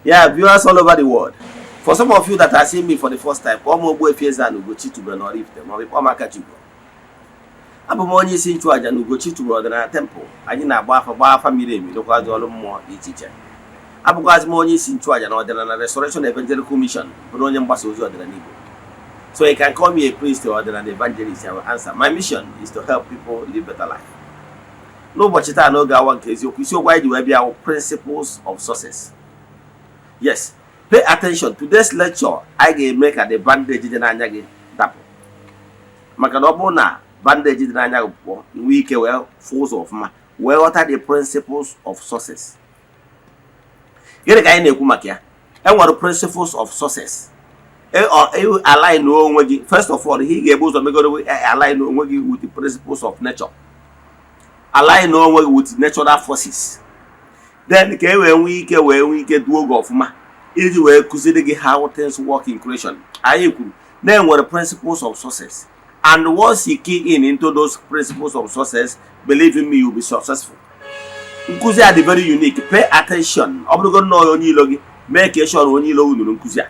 Yeah, viewers all over the world. For some of you that are seeing me for the first time, kpọọ m Ogbuefi Eze-Ana Ugochi tubelu n'Oraifite maọbụ kpọọ m Akachukwu. Abụ m onye isi nchụaja na Ugochi tubelu ọdịnala temple. Anyị na-agba afa, gbaa afa miri emi, rụkwazi ọrụ mmụọ dị iche iche. Abụkwazị m onye isi nchụaja na Ọdịnala Restoration Evangelical Mission, bụrụ onye mgbasa ozi ọdịnala Igbo. So you can call me a priest or ọdịnala evangelist, I will answer. My mission is to help people live better life. N'ụbọchị taa, n'oge awa nke eziokwu, isiokwu anyị ji wee bịa bụ principles of success. Yes, pay attention. Today's lecture, anyị ga-eme ka the bandage dị n'anya gị dapụ, maka na ọ bụrụ na bandage dị n'anya gị pụọ, nwee ike wee fụ ụzọ ọfụma, wee ghọta the principles of success. Gịnị ka anyị na-ekwu maka ya? E nwere principles of success. Align onwe gị. First of all, ihe ị ga-ebu ụzọ megoro, align onwe gị with the principles of nature, align onwe gị with natural forces, then ka e wee nwee ike duo gị ọfụma iji wee kụziri gị how things work in creation. Anyị kwuru na enwere principles of success, and once you key in into those principles of success, believe in me, you will be successful. Nkụzi a dị very unique. Pay attention. Ọ bụrụgo nnọọ onye ilo gị, mee ka eshọrọ onye ilo gị nụrụ nkụzi a.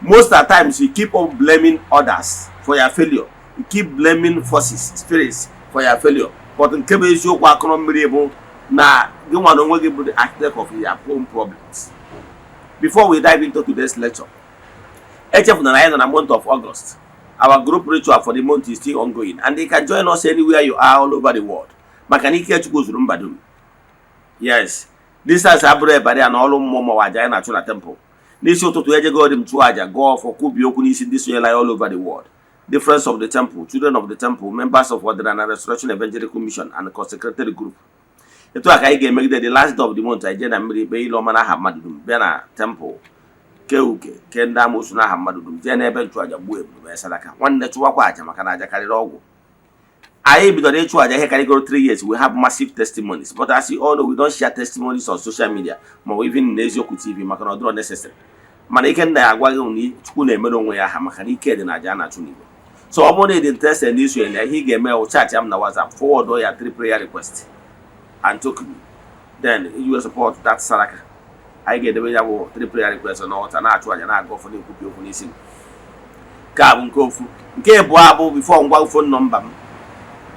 Most of the times, you keep on blaming others for your failure, you keep blaming forces, spirits for your failure, but nke bụ eziokwu akụrụ mmiri bụ na gị nwa na onwe gị bụ the architect of your own problems. Before we dive into today's lecture, echefuna na anyị nọ na month of August. Our group ritual for the month is still ongoing, and you can join us anywhere you are all over the world, maka na ike Chukwu zuru mba dum. Yes, distance abụrụ ebari ya na ọrụ mmụọ ma aja anyị na-achụ na temple. N'isi ụtụtụ, ejegodi m chụọ aja, gụọ ọfọ, kwubie okwu n'isi ndị sonyela ya all over the world, the friends of the temple, children of the temple, members of Ọdịnala Restoration Evangelical Mission and consecrated group. Etu a ka anyị ga-emegide the last day of the month. Anyị jee na mmiri kpee ile ọma n'aha mmadụ dum, bịa na temple kee uke, kee ndị amoosu n'aha mmadụ dum, jee n'ebe nchụaja gbuo ebulu mee sadaka. Nwanne, chụwakwa aja, maka na aja karịrị ọgwụ. Anyị bidoro ịchụ aja ihe karịgoro 3 years. We have massive testimonies, but as you all know, we don't share testimonies on social media ma ọ bụ even n'Eziokwu TV, maka na ọ dịrọ necessary. Mana ike nna ya agwa gị na Chukwu na-emere onwe ya aha, maka na ike dị na aja a na-achụ n'igwe. So ọ bụrụ na ị dị interested n'isonye na ihe ị ga-eme bụ chat m na WhatsApp, forward ya three prayer request and token, then you will support that saraka. Anyị ga-edebe ya bụ three prayer request n'ọta, na-achụ aja, na-aga ọfọ, na-ekwubi okwu n'isi m. Nke a bụ nke ofu. Nke ịbụọ abụ, before ngwa phone number m,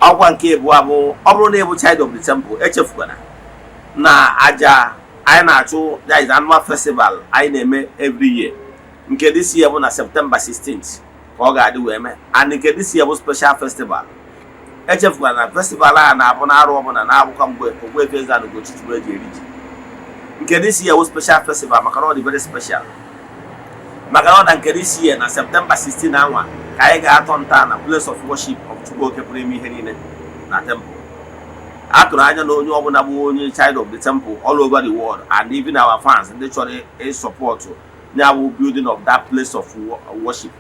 ọkwa nke ịbụọ abụ, ọ bụrụ na ị bụ child of the temple, echefukwana na aja anyị na-achụ, that is annual festival anyị na-eme every year. Nke this year bụ na September 16th ka ọ ga-adị wee mee, and nke this year bụ special festival. Echefukwana na festival a na-abụ na arụ ọbụla na-abụkwa mgbe Ogbuefi Eze-Ana Ugochi eji eri ji. Nke this year bụ special festival maka na ọ dị very special, maka na ọ na nke this year na September 16 anwa ka anyị ga-atọ nta na place of worship of Chukwu Oke pụrụ ime ihe niile na temple. A tụrụ anya na onye ọbụla bụ onye child of the temple all over the world, and even our fans ndị chọrọ ịsupport ya bụ building of that place of worship,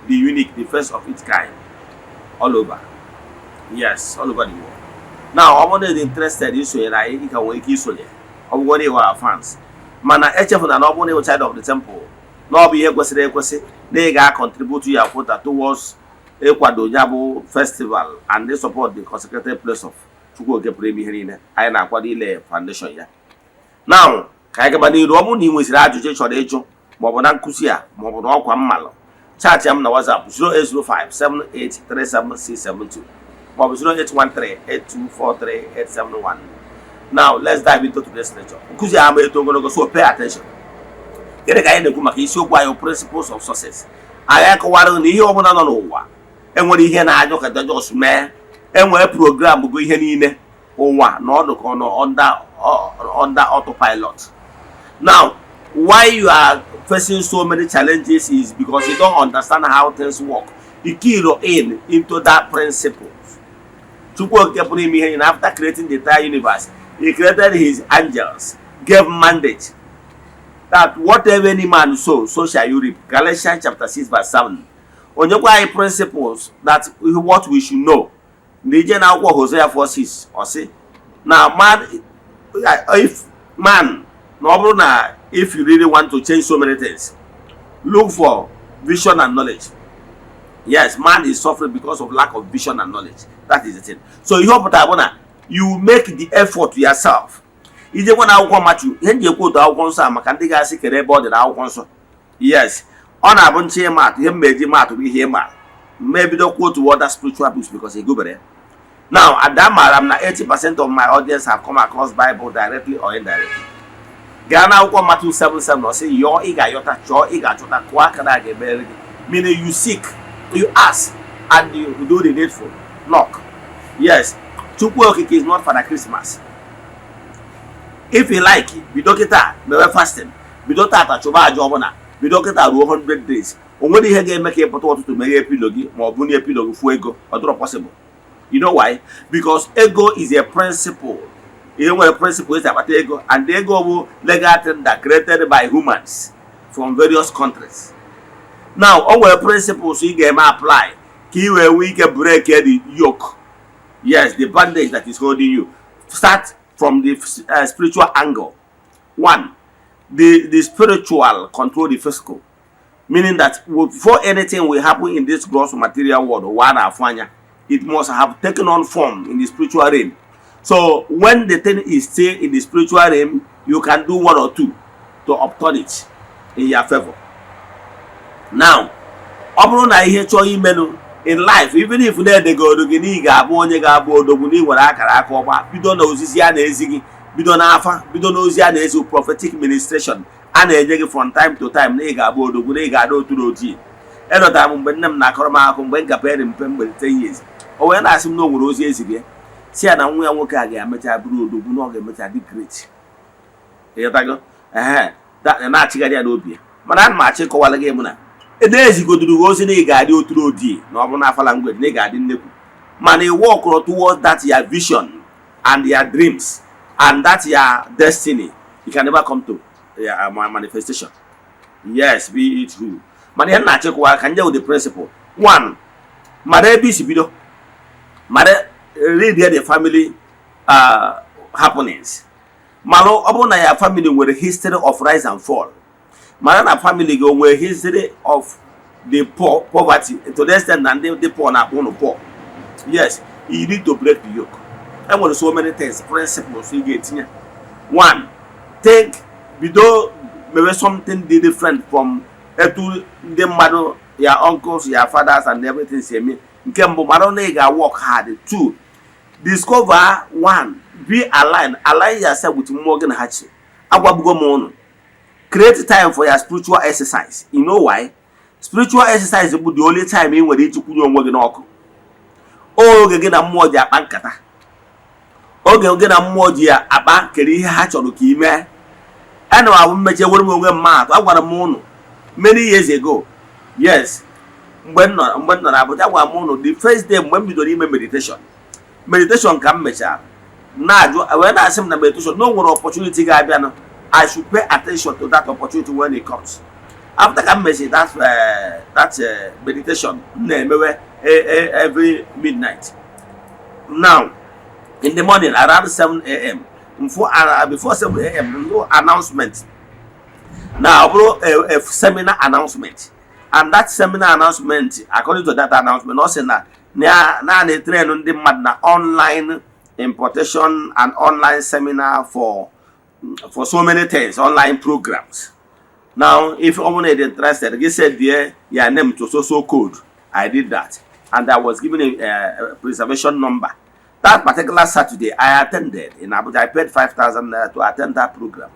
the unique, the first of its kind all over, yes, all over the world. Now, ọ bụrụ na ị dị interested isonyere anyị, ị ka nwere ike isonye, ọ bụgoro na ịwa our fans. Mana echefuna na ọ bụrụ na ịwụ child of the temple, na ọ bụ ihe kwesịrị ekwesị na ị ga-contribute ya quota towards ịkwado ya bụ festival and support the consecrated place of Chukwu Oke pụrụ ime ihe niile anyị na-akwado ile foundation ya. Now, ka anyị gaba n'iru. Ọ bụrụ na ị nwesịrị ajụjụ ị chọrọ ịjụ, maọbụ na nkụzi a, maọbụ na ọkwa mmalụ, chat m na WhatsApp 08057837672 maọbụ 08138243871. Now let's dive into today's lecture. Nkụzi a ama eto ogologo, so pay attention. Gịnị ka anyị na-ekwu maka isiokwu anyị, principles of success? Anyị akọwara na ihe ọbụla nọ n'ụwa enwere ihe na-ajụ ka just mee, enwere program bụ ihe niile ụwa na ọdụ ka ọ nọ under autopilot. Now, why you are facing so many challenges is because you don't understand how things work. You key in into that principles. Chukwu Okike pụrụ ime ihe niile, after creating the entire universe, he created his angels, gave mandate that whatever any man sow, so shall you reap. Galatians chapter 6 verse 7. Onyekwa anyị principles that what we should know. Na ije na akwụkwọ Hosea 4:6, ọ sị na man, if man, na ọ bụrụ na if you really want to change so many things, look for vision and knowledge. Yes, man is suffering because of lack of vision and knowledge. That is the thing. So ihe ọ pụtara bụ na you make the effort yourself. Ijekwa na akwụkwọ Matiu, ihe m ji ekwu otu akwụkwọ nsọ a maka ndị ga-asị kere ebe ọ dị n'akwụkwọ nsọ. Yes, ọ na-abụ nche ịma atụ, ihe m eji maatụ bụ ihe ịma ma ebido kwuo otu other spiritual books because egobere ya. Now, ada maara m na 80% of my audience have come across Bible directly or indirectly. Gaa na akwụkwọ Matthew 7:7, ọ sị, "Yọọ, ị ga-ayọta; chọọ, ị ga-achọta; kụọ aka na a ga-emere gị." Meaning you seek, you ask and you do the needful, knock. Yes, Chukwu Okike is not Father Christmas. If you like, bido kịta mewe fasting, bido tata chụba aja ọbụla, bido kịta ruo 100 days, o nwere ihe ga-eme ka ị pụta ụtụtụ meghee pillow gị ma ọ bụ nye pillow gị fuo ego. Ọ dịrọ possible. You know why? Because ego is a principle. Ihe nwere principle esi akpata ego, and ego bụ legal tender created by humans from various countries. Now, o nwere principles ị ga-eme apply ka ị wee nwee ike break the yoke, yes, the bandage that is holding you. Start from the spiritual angle. One, the spiritual control the physical, meaning that before anything will happen in this gross material world, ụwa na-afụ anya, it must have taken on form in the spiritual realm. So when the thing is still in the spiritual realm, you can do one or two to upturn it in your favor. Now, ọ bụrụ na ihe chọọ imenụ in life, even if na-edegoro gị na ị ga-abụ onye ga-abụ odogwu, na ị nwere akara aka ọgba, bido na ozizi a na-ezi gị, bido n'afa, bido n'ozi a na-ezi, prophetic ministration a na-enye gị from time to time, na ị ga-abụ odogwu, na ị ga-adị otu n'otu. Edọtara m mgbe nne m na-akọrọ m akụkọ mgbe m gapere mpe, mgbe 10 years, o wee na-asị m na o nwere ozi eziri ya, si ya na nwa ya nwoke a ga-emecha bụrụ odogwu, na ọ ga-emecha dị great. Ịghọtago? Ehe, na-achịgharị ya n'obi ya. Mana ana m achọ ịkọwara gị mụ na na-ezigodoro gị ozi na ị ga-adị oturu odi, na ọ bụ n'afa language na ị ga-adị nnekwu, mana ị work towards that your vision and your dreams and that your destiny, you can never come to your manifestation. Yes, be it who. Mana ihe m na-achịkwa ka nje with the principle. One, mara ebe isi bido, mara, read the family happenings. Mara ọ bụrụ na ya family nwere history of rise and fall. Mara na family gị o nwere history of the poor, poverty, to the extent na ndị dị poor na-akpọ ụnụ poor. Yes, you need to break the yoke. E nwere so many things, principles ị ga-etinye. One, think, bido mewe something dị different from etu ndị mmadụ, ya uncles, ya fathers and everything si eme. Nke mbụ, mara na ị ga-work hard. Two, discover one, be aligned, align yourself with mmụọ gị na ha chi. Agwabugo m ụnụ, create time for your spiritual exercise. You know why? Spiritual exercise bụ the only time ị nwere iji kwunye onwe gị n'ọkụ, oge gị na mmụọ ji akpa nkata, oge gị na mmụọ ji ya akpa kere ihe ha chọrọ ka ị mee. Ana m abụ mmechi were m onwe m maatụ. Agwara m ụnụ many years ago, yes, mgbe m nọ na Abuja, agwara m ụnụ the first day mgbe m bidoro ime meditation. Meditation ka m mechara na-ajụ wee na-asị m na meditation na o nwere opportunity ga-abịanụ, I should pay attention to that opportunity when it comes. After ka m mechiri that meditation m na-emewe every midnight, now in the morning around 7 a.m., before 7 a.m., no announcement na ọ bụrụ a seminar announcement. And that seminar announcement, according to that announcement, ọ sị na naanị train ndị mmadụ na online importation and online seminar for so many things, online programs. Now, if someone is interested, he said there your name to so so code. I did that and I was given a preservation number. That particular Saturday, I attended in Abuja. I paid 5,000 naira to attend that program.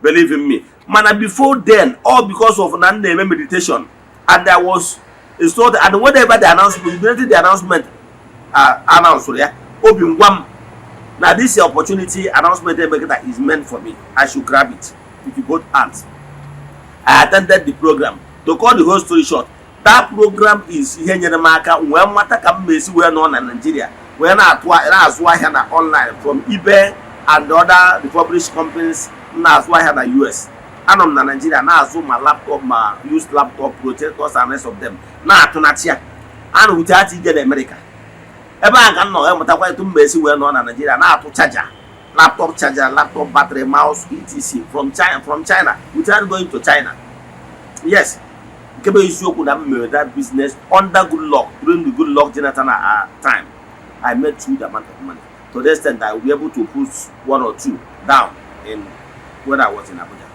Believe in me, mana before then, all because of na m na-eme meditation and there was, it's not, and whenever the announcement, immediately the announcement announce ya, obi ngwa m na this opportunity announcement emekata is meant for me, I should grab it with both hands. I attended the program. To cut the whole story short, that program is ihe nyere m aka wee mata ka m esi wee nọ na Nigeria wee na-atụ na-azụ ahịa na online from eBay and other refurbished companies m na-azụ ahịa na US. Anọ m na Nigeria na-azụ ma laptop, ma used laptop, projectors and rest of them, na-atụnatị ya ana wute ati ije na America. Ebe a ka m nọ emụtakwa etu m esi wee nọ na Nigeria na-atụ charger, laptop charger, laptop battery, mouse, etc. from China without going to China. Yes, nke bụ eziokwu na m mere that business under Goodluck, during the Goodluck Jonathan time. I made huge amount of money to the extent that I will be able to put one or two down. in when I was in Abuja.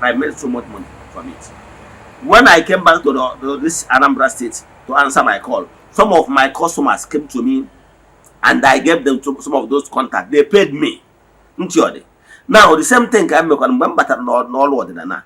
I made so much money from it. When I came back to this Anambra State to answer my call, some of my customers came to me and I gave them to some of those contacts. They paid me. Ntị ọ dị. Now, the same thing ka m mekwara mgbe m batara n'ọrụ ọdịnala,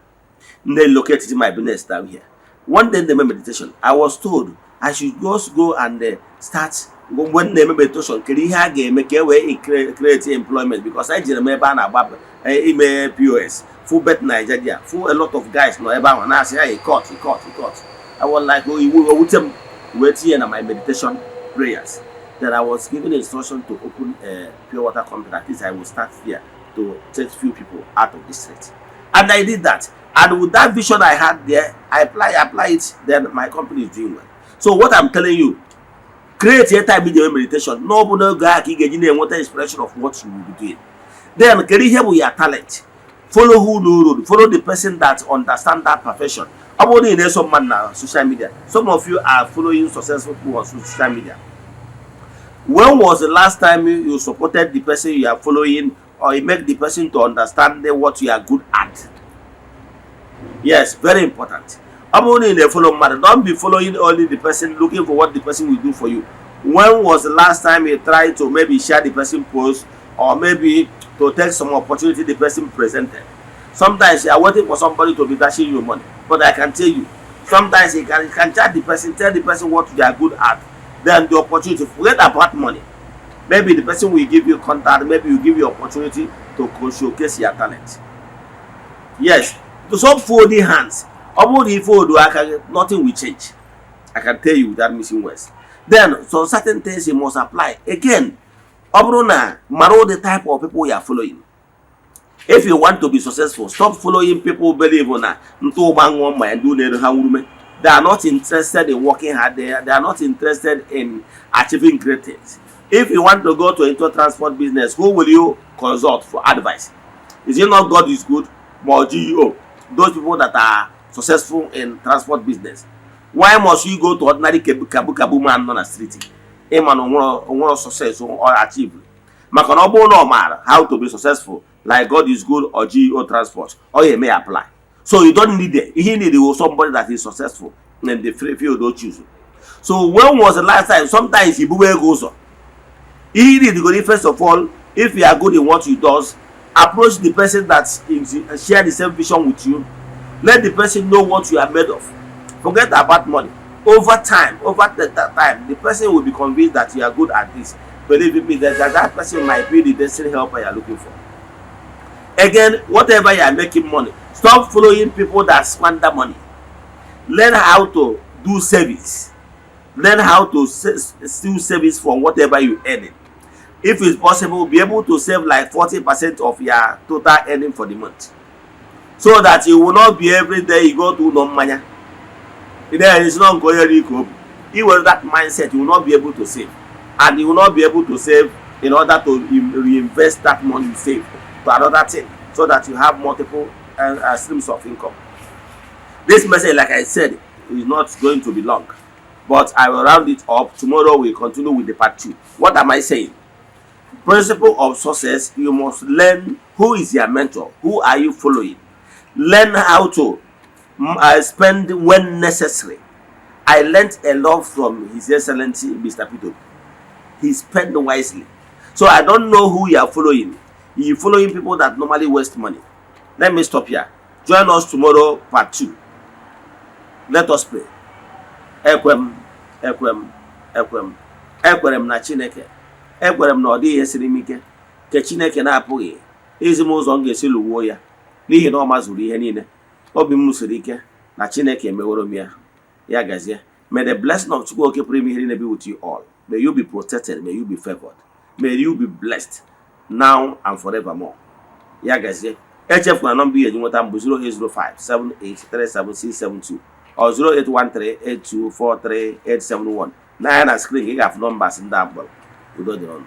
ndị located my business down here. One day na-eme meditation, I was told I should just go and start. Mgbe m na-eme meditation, kedu ihe a ga-eme ka e wee create employment? Because anyị jere m ebe a na-agba ime POS full Bet Nigeria, full a lot of guys nọ ebe ahụ na-asị, "Hey, cut, cut, cut." I was like, oh, iwu owute m wee tinye na my meditation prayers that I was given instruction to open a pure water company. At least I will start there to take few people out of the street. And I did that. And with that vision I had there, I apply it, then my company is doing well. So what I'm telling you, create a time iji eme meditation. N'ọ bụ n'oge a ka ị ga-eji na-enweta inspiration of what you will be doing. Then kedu ihe bụ your talent? Follow who know road. Follow the person that understand that profession. Ọ bụrụ na ị na-eso mmadụ na social media, some of you are following successful people on social media. When was the last time you supported the person you are following or you make the person to understand what you are good at? Yes, very important. Ọ bụrụ na ị na-follow mmadụ, don't be following only the person, looking for what the person will do for you. When was the last time you tried to maybe share the person post or maybe to take some opportunity the person presented? Sometimes you are waiting for somebody to be dashing you money, but I can tell you, sometimes you can chat the person, tell the person what you are good at, then the opportunity, forget about money, maybe the person will give you contact, maybe will give you opportunity to showcase your talent. Yes, to stop folding hands. Ọ bụrụ na ife odo aka gị, nothing will change, I can tell you without missing words. Then some certain things you must apply. Again, ọ bụrụ na mara the type of people you are following. If you want to be successful, stop following people believe na ntụ ụgba ṅụọ mmanya ndị na-ere ha nwurume. They are not interested in working hard. They are not interested in achieving great things. If you want to go to into transport business, who will you consult for advice? Is it not God Is Good or GEO, those people that are successful in transport business? Why must you go to ordinary kabu kabu man nọ na street ịma na onwere success or achieve? Maka na ọ bụrụ na ọ maara how to be successful like God Is Good or GEO Transport, ọ ya eme apply. So you don't need it. Ihe need was somebody that is successful in the field o choose. So when was the last time? Sometimes ibuwe ego ụzọ. Ihe need go, first of all, if you are good in what you does, approach the person that is share the same vision with you. Let the person know what you are made of. Forget about money. Over time, over the time, the person will be convinced that you are good at this. Believe me, that person might be the destiny helper you are looking for. Again, whatever you are making money, stop following people that squander money. Learn how to do service. Learn how to steal service from whatever you earning. If it's possible, be able to save like 40% of your total earning for the month, so that you will not be every day you go to ụlọ mmanya. There is not nke onye ri ka o bu. Iwere that mindset, you will not be able to save, and you will not be able to save in order to reinvest that money you save to another thing, so that you have multiple streams of income. This message, like I said, is not going to be long, but I will round it up. Tomorrow we continue with the part two. What am I saying? Principle of success: you must learn who is your mentor, who are you following. Learn how to spend when necessary. I learned a lot from His Excellency Mr. Peter. He spent wisely. So I don't know who you are following. You following people that normally waste money. Let me stop here. Join us tomorrow, part two. Let us pray. Ekwem, ekwem, ekwem, ekwere m na Chineke. Ekwere m na ọ dịghị ihe siri m ike nke Chineke na-apụghị izi m ụzọ m ga-esi lụwuo ya, n'ihi na ọ mazuru ihe niile. Obi m siri ike na Chineke emeworo m ya. Ya gazie. May the blessing of Chukwu Oke pụrụ ime ihe niile be with you all. May you be protected. May you be favored. May you be blessed now and forevermore. Ya gazie. Echefuna, nọmba ihe eji nweta m bụ 0805 7837672 or 08138243871. N'anya na screen, ị ga-afụ numbers ndị a mkpọrọ. Udo dịrị ọnụ.